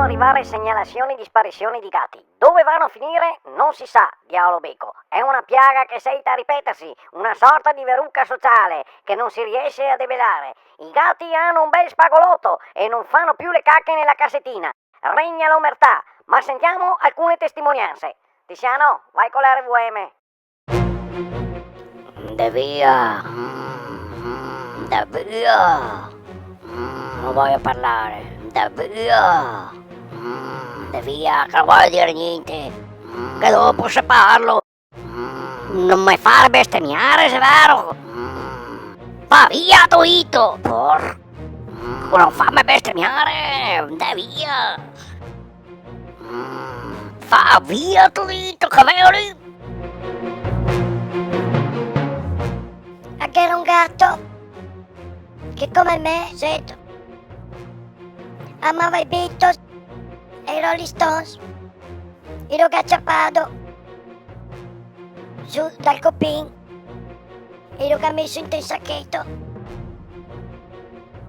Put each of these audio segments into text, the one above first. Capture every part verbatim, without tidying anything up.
Arrivare segnalazioni di sparizioni di gati. Dove vanno a finire? Non si sa, diavolo becco. È una piaga che seguita a ripetersi, una sorta di verruca sociale che non si riesce a debellare. I gatti hanno un bel spagolotto e non fanno più le cacche nella cassettina. Regna l'omertà, ma sentiamo alcune testimonianze. Tiziano, vai con l'R V M. Ndè via. Mm, mm, ndè via. Mm, no vojo parlare. Ndè via. Mm, ndè via, che no vojo dire gnente. Mm, che dopo se parlo. Mm, no me fare bestemiare, xe vero? Mm, va via, te go dito. Por. Mm, no farme bestemiare. Ndè via. Mm, va via, te go dito, che veo lì. Ghe gera un gato che come me, sento, amava i Beatles e i Rolling Stones. I lo ga ciapà su dal copin. I lo ga meso inte el sacheto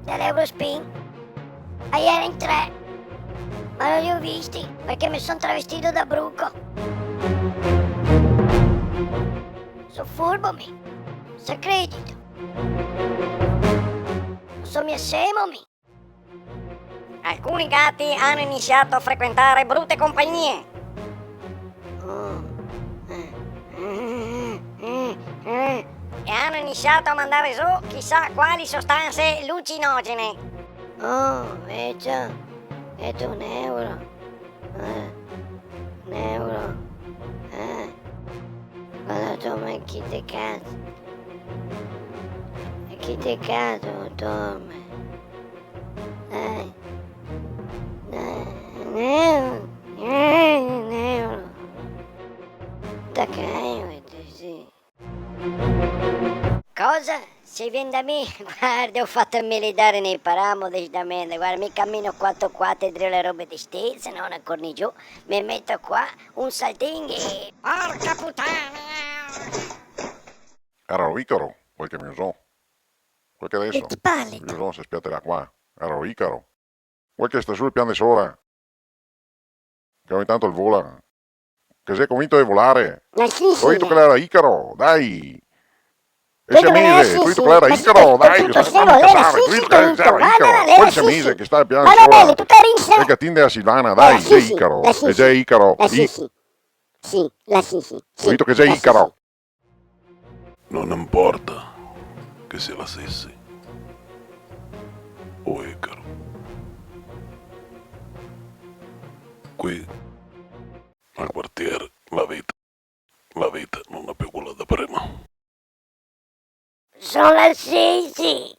de l'Eurospin. A iera in tre, ma no li go visti, parché me son travestì da bruco. So furbo mi, se credito. No so mia semo mi. Alcuni gatti hanno iniziato a frequentare brutte compagnie. Oh, eh, eh, eh, eh, eh. E hanno iniziato a mandare su chissà quali sostanze allucinogene. Oh, vecio, vecio un euro. Eh, un euro. Eh, varda, toma, chi te caso. E chi te caso, toma. Dai. Dai, un euro. Un euro. Dai, un euro. Cosa? Se vien da mi? Varda, go fato el meledare nei paramo de sta merda, varda, mi camino quatro quatro drio le robe de stesa, no, na cornigion, me meto qua, un saltin e... Porca putana! Gera lo Icaro, quel che me usò. Quel che deso... E ti parli, me usò, se spiaterà qua. Gera lo Icaro. Quel che sta su el pian de sora. Che ogni tanto el vola. Che xe convinto de volare. Ma sì, sì. Go dito che l'era Icaro, dai. E se mise, go dito che l'era Icaro, dai, che sta a casare, go dito che l'era Icaro. Poi se mise che sta al pian de sora. El gatin dea Silvana, dai, xe Icaro, xe Icaro. Sì, sì. Sì, la sì, sì. Go dito che xe Icaro. No me inporta che sia la Sisi o Icaro. Qui, nel quartier, la vita, la vita no xe più quela de prima. Son la Sisi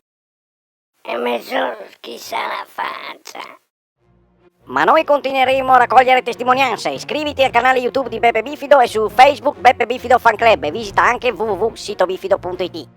e me son schisà la facia. Ma noi continueremo a raccogliere testimonianze. Iscriviti al canale YouTube di Beppe Bifido e su Facebook Beppe Bifido Fan Club e visita anche w w w sito bifido punto i t.